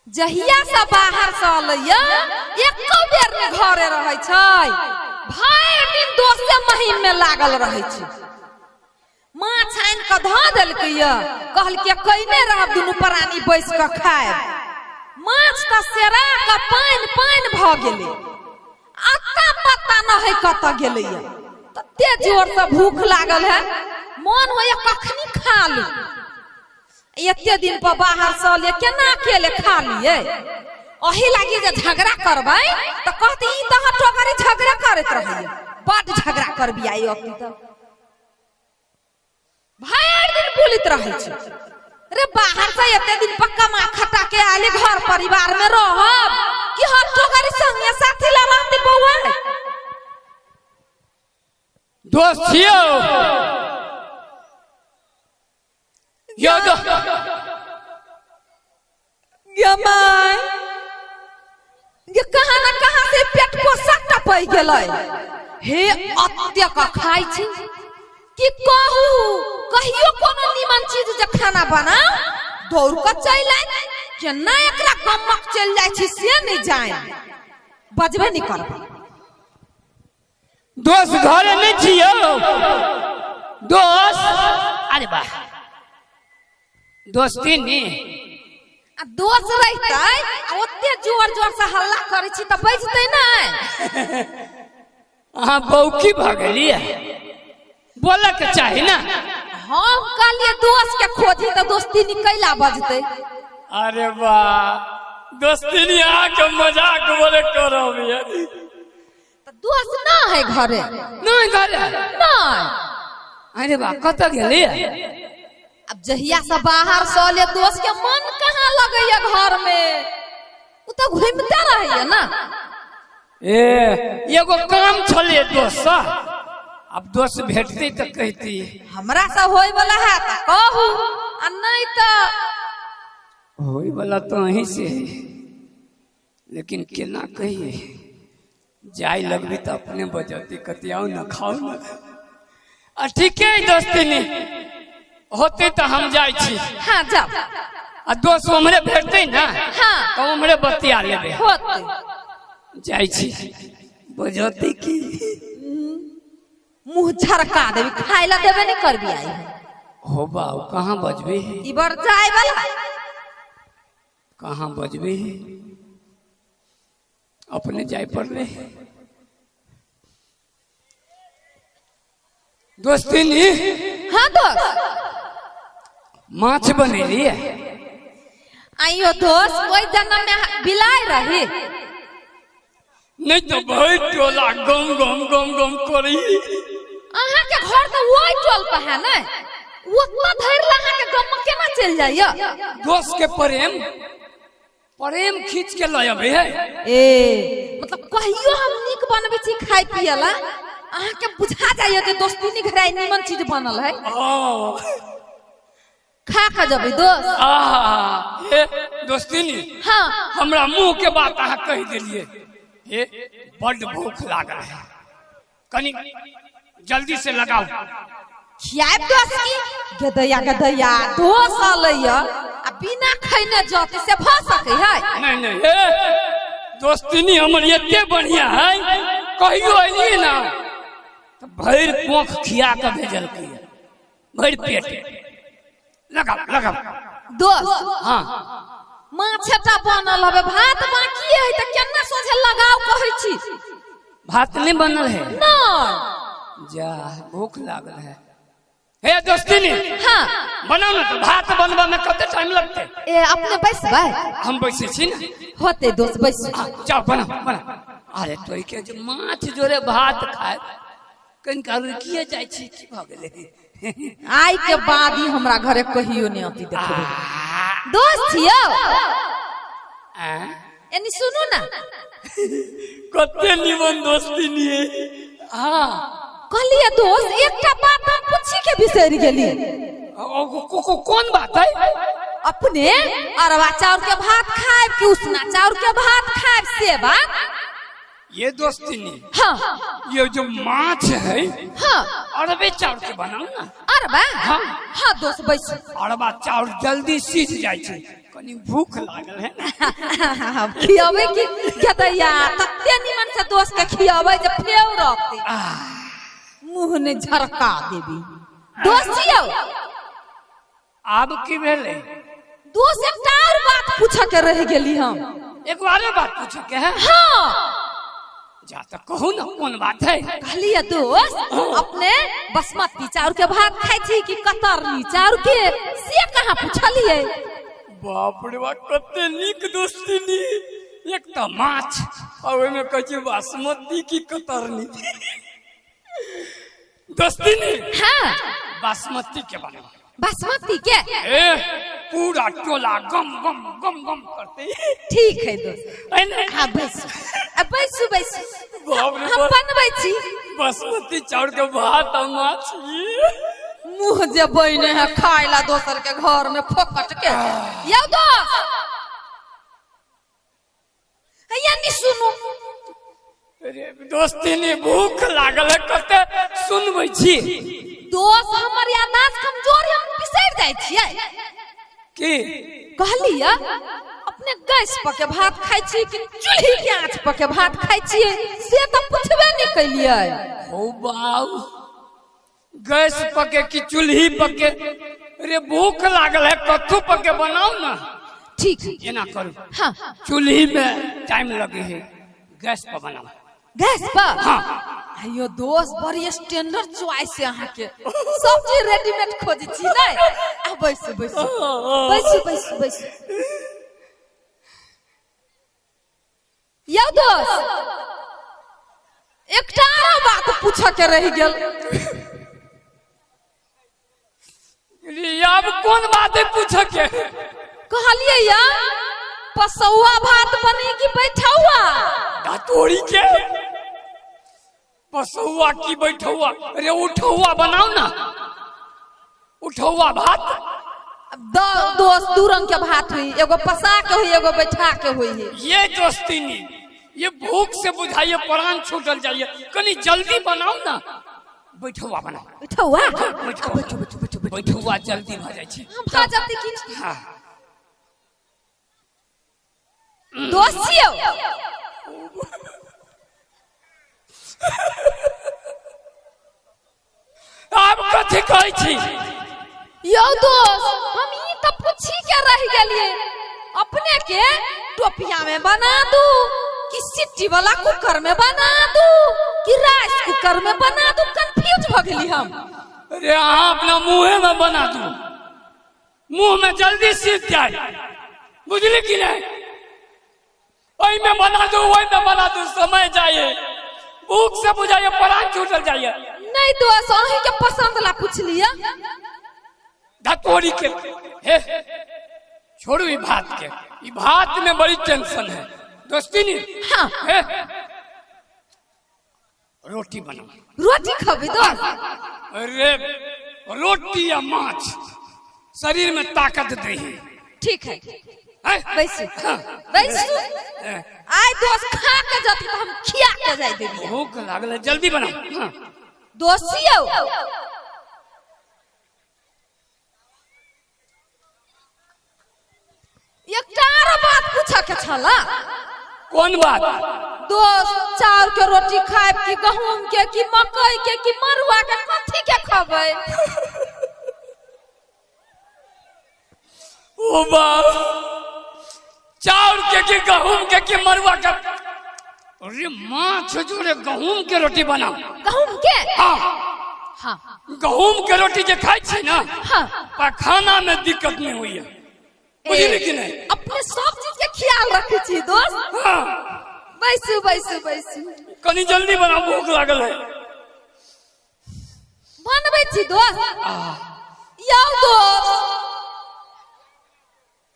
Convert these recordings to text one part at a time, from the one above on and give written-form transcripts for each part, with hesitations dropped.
जहिया से बाहर से अलैया एको बेर ने घरे रहै छै, भरि दिन दोसे महीम में लागल रहै छै। माछ आनि कऽ धऽ देलकै यऽ, कहलकै कइने रहब दुनू प्राणी बैस कऽ खायब। माछ तऽ सेरा कऽ पानि पानि भऽ गेलै, अत्ता पत्ता न है कतऽ गेलै यऽ। तते जोर से भूख लागल है, मन होइए कखनी खा लू। एते दिन पर बाहर से ले केना अकेले खा लिए? अही लागी जे झगड़ा करबै तऽ कहते ई तऽ हटोगरी झगड़ा करैत रहैए, बड झगड़ा करबी आई अति तऽ भरि दिन बोलैत रहै छै। रे बाहर से एते दिन पर कमा खटा के आले घर परिवार में रहब कि हटोगरी संगे साथी ला रहते बौआ? दोस्त छियौ यो दो गे my, गे कहाँ ना कहाँ से पेट पोसा टपै गेलै। हे अत्यक खाइ छी कि कहू, कहियो कोनो निमन चीज जे खाना बनाउ दौड़ कऽ चलि आइ। केना एकरा गमक चलि जाइ छी से नहि जानि, बजबे नहि करबै। दोस्त घरे नहीं छियो दोस्त? अरे वाह दोस्ती नी आ दोस्त रहितै आ ओते जोर जोर से हल्ला करै छी तऽ बजतै नहि। अहाँ बौकी भऽ गेलियै, बोलऽ के चाही ना। हम कहलियै दोस्त के खोजी तऽ दोस्ती नी कैला बजतै? अरे वाह दोस्ती नी, अहाँके मजाक बोले करब ये। तऽ दोस्त ना है घरे? नहीं घरे नहीं। अरे वाह कतऽ गेलियै? अब जहिया से बाहर से ले दोस्त के मन कहाँ लगैया घर में, उ तऽ घूमते रहैया ना। ए एगो काम छलै दोस्त, अब दोस्त भेटतै तऽ कहती। हमरा से होय वाला है तऽ कहू, आ नहीं तऽ होय वाला तऽ अहीं से है, लेकिन केना कहिए? जाय लगबी तऽ अपने बजती कतियाउ न खाउ न। आ ठीके है दोस्ती होते तऽ हम जाइ छी। हाँ जाओ। आ दोस्त उम्हरे भेटतै ना? हाँ। तऽ उम्हरे बतिया लेबै। होते। जाइ छी, बजती की मुंह झरका देबी, खाय ला देबे नहीं करबी आई। हो बाऊ कहाँ बजबे? ई बार जाय वाला कहाँ बजबे? अपने जाय पड़ले दोस्ती नी। हाँ दोस्त। माछ बनेली है। आइयो दोस्त, ओहि जन्म में बिलाय रही। नहीं तो बहुत टोला गम गम गम गम करी। अहाँ के घर तो वही टोल पर है ने, ओतना धरि ला अहाँ के गम केना चलि जाइया? दोस्त के प्रेम प्रेम खींच के लय अबे है। ए मतलब कहियो हम नीक बनबै छी खाय पिए ला, अहाँ के बुझा जाइया जे दोस्ती नी घराय नीमन चीज बनल है। ओ खा खा जबै दोस्त। आहा हे दोस्ती नी। हाँ। हमरा मुंह के बात अहाँ कहि देलिए। हे बड्ड भूख लागल है, कनी जल्दी से लगाओ। खियाब दोस्त की गदैया गदैया दोस्त अलैया आ बिना खैने जते से भ सकै है? नहीं नहीं, हे दोस्ती हमर एते बढ़िया है, कहियो अलिए ना तो भरि कोख खिया के भेजलकै, भरि पेट। लगाओ लगाओ दोस्त। हाँ। माछटा बनल हवे, भात बाकी है त केना सोझे लगाओ कहै छी? भात नहीं बनल है? नहीं। जा भूख लागल है। हे दोस्ती। हाँ। बनाओ ना तो भात बनबा में कते टाइम लगते? ए अपने बैसबै? हम बैसे छी ना। होते दोस्त बैस। हाँ, जाओ बनाओ बनाओ। अरे तो के जे माछ जोरे भात खाए कनिका रुकिए जाइ छी, की भऽ गेलै? आई के बाद ही हमरा घरे कहियो नहीं आती देखबै। दोस्त छियौ। एनी सुनू ना। कते निमन दोस्ती निये। हाँ। कहलिए दोस्त एकटा बात हम पूछी के बिसरि गेली। कौन बात है? अपने अरवा चाउर के भात खाएब कि उसना चाउर के भात खाएब से बात? ये दोस्ती नहीं। हाँ। ये जो माछ है। हाँ। अरबे चाउर के बनाओ ना। अरबा? हाँ। हाँ दोस्त बैस। अरबा चाउर जल्दी सीज जाय छै, कनी कनी भूख लागल है ना। खियाबै की गदैया, तते निमन से दोस्त के खियाबै जे फेव रहते, मुंह ने झरका देबी। दोस्त यौ, आब की भेलै? दोस्त, एकटा और बात पूछऽ के रहि गेली हम। एक बारे बात पूछे के है? हाँ। जा तऽ कहू ना, कोन बात है? कहलिए दोस्त, अपने बासमती चाउर के भात खाइ छी कि कतरनी चाउर के, से कहाँ पूछलिए? बाप रे बाप, कते नीक दोस्ती नी। एक तऽ माछ आ ओहिमे कहै छै बासमती की कतरनी। दोस्ती नी, हाँ। बासमती के बना। बासमती के? ए, पूरा टोला गम गम गम गम करते। ठीक है दोस्त। है ने? हाँ, बैसू आ, बैसू बैसू। बाप रे हम बाप। बनबै छी। बासमती चाउर के भात आ माछ, ई। मुंह जे बने है खाय ला दोसर के घर में फोकट के। यौ दोस्त, हैया नी सुनू। अरे दोस्ती नी, भूख लागल है, कते सुनबै छी? दोस्त, हमर याददाश्त कमजोर है, हम बिसरि जाइ छियै। की? कहलियै, अपने गैस पर के भात खाइ छी कि चूल्ही के आँच पर के भात खाइ छियै, से तऽ पुछबे नहि केलियै। हो बाऊ, गैस पके कि चूल्ही पके? अरे भूख लागल है, कथू पके बनाओ ना। ठीक। एना करू। हाँ। चूल्ही में टाइम लगे है, गैस पर बनाओ। गैस पर? हाँ। अयो दोस्त, बड़ी स्टैंडर्ड चॉइस है अहाँके, सब चीज रेडीमेड खोजै छी। नहि आ, बैसू बैसू बैसू बैसू बैसू। यौ दोस्त, एकटा आरो बात पूछऽ के रहि गेल। अरे, आब कोन बात है पूछे के? कहलियै या, पसौआ भात बनी कि बैठौआ? धतोड़ी के, पसौआ की बैठौआ? अरे उठौआ बनाओ ना, उठौआ भात। दोस्त, दू रंग के भात हुई, एगो पसा के हुई, एगो बैठा के हुई है। ये दोस्तीनी, ये भूख से बुझाइए प्राण छूटल जाइए, कनी जल्दी बनाओ ना, बैठौआ बनाओ। बैठौआ? बैठौआ। बैठू बैठू बैठू बैठू। बैठौआ जल्दी भऽ जाइ छै। भऽ जतै कि? हाँ। दोस्त छियौ। आब कथी कहै छी? यौ दोस्त, हम ई तऽ पूछी के रहि गेलियै, अपने के टोपिया में बना दू कि सिट्टी वाला कुकर में बना दू कि राइस कुकर में बना दू? कंफ्यूज भऽ गेली हम। अरे, अहाँ अपना मुँहे में बना दू, मुँह में जल्दी सीख जाए, बुझली कि नहीं? ओहिमे बना दू, ओहिमे बना दू, समय जाइए, भूख से बुझाइए प्राण छूटल जाइए। नहीं दोस्त, अहीं के पसंद ला पूछलियै। धतोड़ी के, हे छोड़ू ई भात के, ई भात में बड़ी टेंशन है दोस्ती नहीं। हाँ। हे, रोटी बनाओ। रोटी खबी दोस्त? अरे, रोटी या माछ शरीर में ताकत दे है। ठीक है। हैं? बैसू। हाँ। बैसू। आइ दोस्त खा के जती तऽ हम खिया के जाय देबी। भूख लागल है, जल्दी बनाओ, हाँ। दोस्त यौ, एकटा आरो बात पूछऽ के छला। कोन बात? दोस्त, चाउर के रोटी खायब कि गहूम के कि मकई के कि मड़ुआ के, कथी के खबै? ओ बाप, चाउर के कि गहूम के कि मरुआ के? अरे, माछ जोड़े गहूम के रोटी बनाओ। गहूम के? हाँ। हाँ। गहूम के रोटी जे खाई छी ना, हाँ। पखाना में दिक्कत नहीं हुई है, बुझली कि नहीं? अपने सब चीज के ख्याल रखे छी दोस्त। हाँ। बैसू बैसू बैसू। कनी जल्दी बनाओ, भूख लागल है। बनबै छी दोस्त। यौ दोस्त,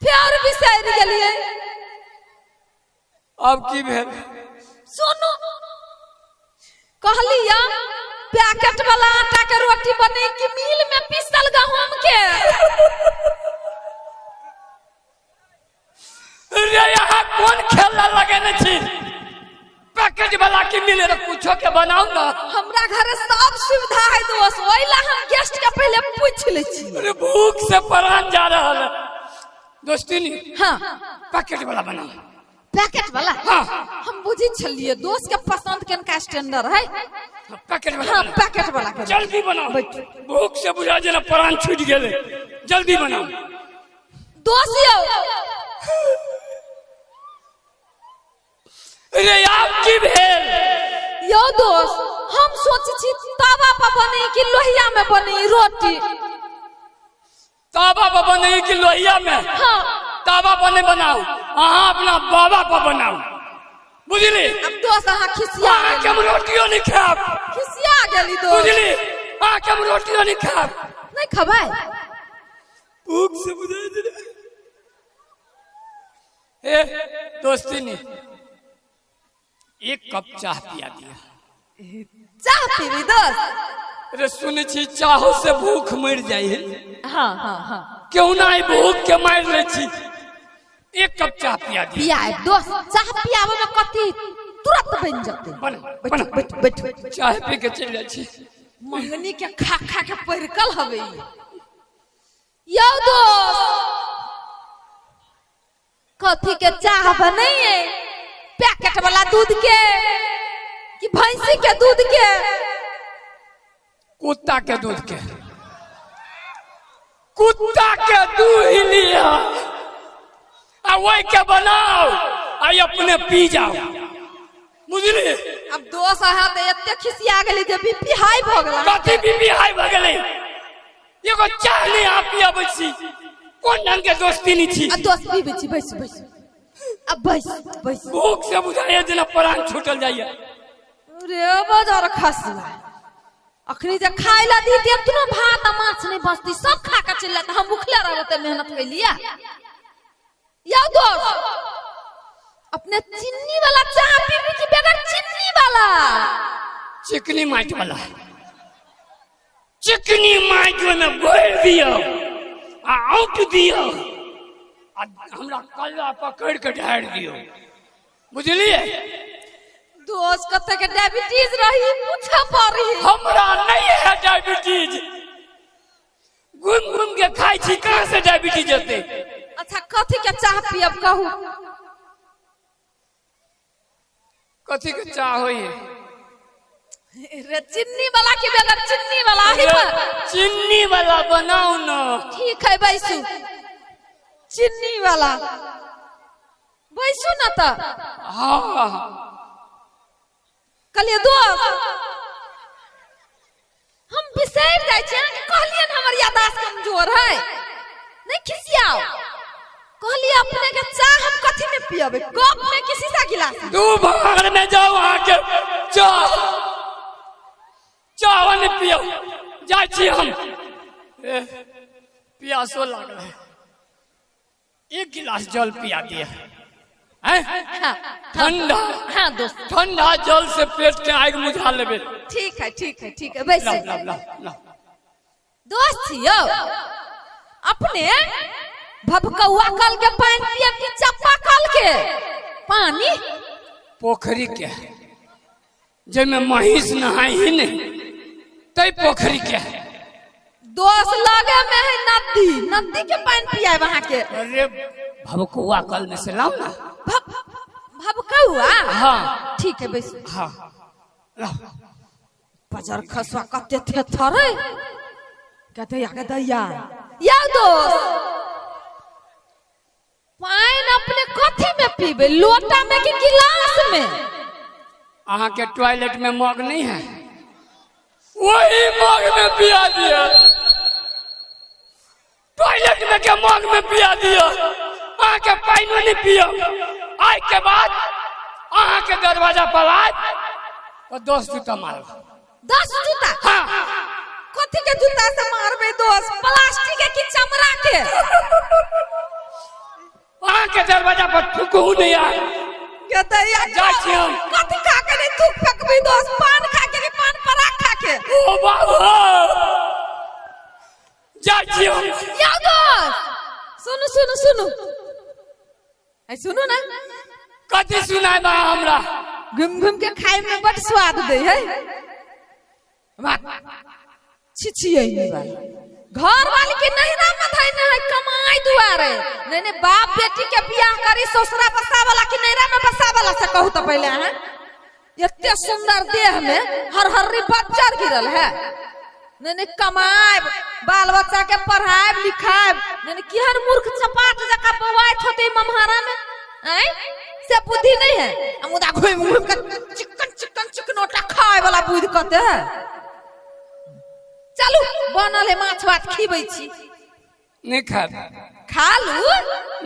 फेर बिसरि गेलियै। अब की भेल? सुनू, कहलियै, पैकेट वाला आटा के रोटी बने कि मिल में पीसल गहूम के? रे, यहाँ कोन खेला लगेने छी? पैकेट वाला की मिले रे, कुछो के बनाओ ना। हमरा घरे सब सुविधा है दोस्त, ओहि ला हम गेस्ट के पहले पूछ ले छी। अरे, भूख से प्राण जा रहा है। दोस्ती नहीं। हाँ। पैकेट वाला बनाओ। पैकेट वाला? हाँ। हम बुझी छलिए दोस्त के पसंद के इनका स्टैंडर्ड है। हाँ, पैकेट वाला। हाँ बनाओ। पैकेट वाला के जल्दी बनाओ। बैठू। भूख से बुझा जना प्राण छूट गेले, जल्दी बनाओ। दोस्त यौ। रे आप की भेल? यौ दोस्त, हम सोच छी तवा पर बनी कि लोहिया में बनी रोटी? तावा पर बनी कि लोहिया में? हाँ। तावा पर नहीं बनाओ, अहाँ अपना बाबा पर बनाओ, बुझली? अब दोस्त अहाँ खिसिया अहाँ के हम रोटियो नहीं खाब। खिसिया गेली दोस्त। बुझली, अहाँ के हम रोटियो नहीं खाब। नहीं खबै? भूख से बुझा जना। ए दोस्ती ने एक कप चाह पिया दिया। चाह पीबी दोस्त? अरे सुनै छी चाहो से भूख मर जाइ है। हाँ हाँ हाँ। क्यों ना ई भूख के मार ले छी। एक कप चाह पिया दिया। पिया दोस्त, चाह पियाबे में कथी तुरंत बन जते। बन बैठ बन बैठ बैठ। चाय पी के चलि जाइ छी। मंगनी के खा खा के परिकल हवे ई। यौ दोस्त, कथी के चाह बनैये? पैकेट वाला दूध के कि भैंसी के दूध के? कुत्ता के दूध के। कुत्ता के दूध लिया आ वही के बनाओ आ अपने पी जाओ, बुझली? अब दोस्त अहाँ तऽ एते खिसिया गेली जे बीपी हाई भऽ गेल। कथी बीपी हाई भऽ गेलै? एगो चाह नहि अहाँ पियाबै छी, कोन ढंग के दोस्ती नहीं छी? आ दोस्त पीबै छी, बैस बैस। अब बैस बैस। भूख से बुझाइए जेना प्राण छूटल जाइए। रे बजर खसुआ, अखनी जे खाय ला दी एतनो भात आ माछ नहीं बचती, सब खा के चलि जात, हम भूखले रहब ते मेहनत कैलिया। यौ दोस्त, अपने चीनी वाला चाह पीबी कि बगैर चीनी वाला? चिकनी माटि वाला। चिकनी माटि ओहिमे घोरि दियौ आ औंट दियौ आ हमरा कल्ला पकड़ि के ढारि दियौ, बुझलियै? दोस्त कते के डायबिटीज रही पूछे पड़ी। हमरा नहीं है डायबिटीज, घूम घूम के खाइ छी, कहाँ से डायबिटीज एतै? अच्छा कथी के चाह पियब कहू? कथी के चाह होइए? रे चीनी वाला कि बगैर चीनी वाला? ही पर चीनी वाला बनाओ ना। ठीक है बैसू, चीनी वाला बैसू ना। त हाँ कहलिए दोस्त हम बिसरि जाइ छी, अहाँके कहलियै ने हमर याददाश्त कमजोर है, नहीं खिसियाओ। कहलिए अपने के चाह हम कथी में पियबे, कप में कि शीशा गिलास में? तू बाहर में जाओ, अहाँ के चाह चाह नहीं पियो, जाइ छी हम। ए, प्यासो लागल है, एक गिलास जल पिया दिया। हैं? हाँ ठंडा। हाँ दोस्त। ठंडा जल से पेट के आगि बुझा लेबे। ठीक है ठीक है ठीक है बैसू। लाओ लाओ लाओ लाओ। दोस्त यौ, अपने भभकौआ कल के पानी पियब कि चप्पा कल के पानी? पोखरी के, जाहिमे महींस नहाय ही नहीं, तै पोखरी के। दोस्त लगे में है नदी, नदी के पानी पियाब अहाँ के। अरे भभकौआ कल में से लाओ ना। भभकौआ? हाँ। ठीक है बैसू। हाँ लाओ। बजर खसुआ कते थेथर है, गदैया गदैया। यौ दोस्त, पानि अपने कथी में पीबे, लोटा में कि गिलास में? अहाँ के टॉयलेट में मग नहीं है? वही मग में पिया दिया। टॉयलेट में के मग में पिया दिया, अहाँ के पानियो नहीं पियो। आइ के बाद अहाँ के दरवाजा पर आयत तो 10 जूता मारब। 10 जूता? हाँ। कथी के जूता से मारबे दोस्त, प्लास्टिक के कि चमड़ा के? अहाँ के दरवाजा पर थूकहू नहीं आय। गदैया जाइ छी हम। कथी खा के नहीं थूक फेकबी दोस्त, पान खा के कि पान पराग खा के? ओ बाबा, जाइ छी हम। यौ दोस्त, सुनू सुनू सुनू, ऐ सुनू ना। कथी सुनाय बा हमरा? घुम घुम के खाय में बड़ स्वाद दे है। वाह। छिछियै वाला। घर वाली के नहिरा में धैने है कमाई दुआरे। नहीं नहीं, बाप बेटी के बियाह करी ससुरा बसावला कि नहिरा में बसावला से कहू तो पहले अहाँ। एते सुंदर देह में हर हर्री बच्चर गिरल है। नहीं नहीं, कमाएब, बाल बच्चा के पढ़ाएब लिखाएब। नहीं नहीं, केहन मूर्ख चपाट जका बौआइत होते ममहारा में, आँय? से बुद्धि नहीं है। आ मुदा घुमि घुमि के चिकन चिकन चिकनोटा खाए वाला बुद्धि कते है। चलू बनल है माछ भात खीबै छी। नहीं खाब। खा लू।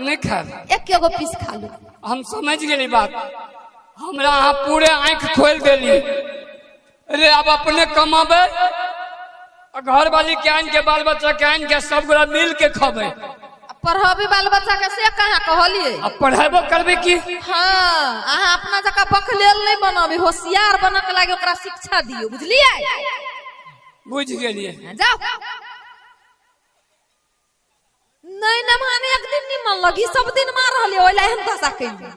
नहीं खाब। एक एगो पीस खा लू। हम समझ गेली बात, हमरा अहाँ पूरे आंखि खोल देली। अरे अब अपने कमाबे, घर वाली के आन के बाल बच्चा के आन के सब गोरा मिल के खबे। पढ़ाबी बाल बच्चा के से कहाँ कहलिए? अब पढ़ेबो करबे की? हाँ, अहाँ अपना जका बकलेल नहीं बनाबी, होशियार बना के लागे ओकरा शिक्षा दियो, बुझलिए? बुझ गेलिए। जाओ। नहीं न माने एक दिन नहीं मन लगी, सब दिन मार रहलिए, ओइ ला एहन दशा कैलिए।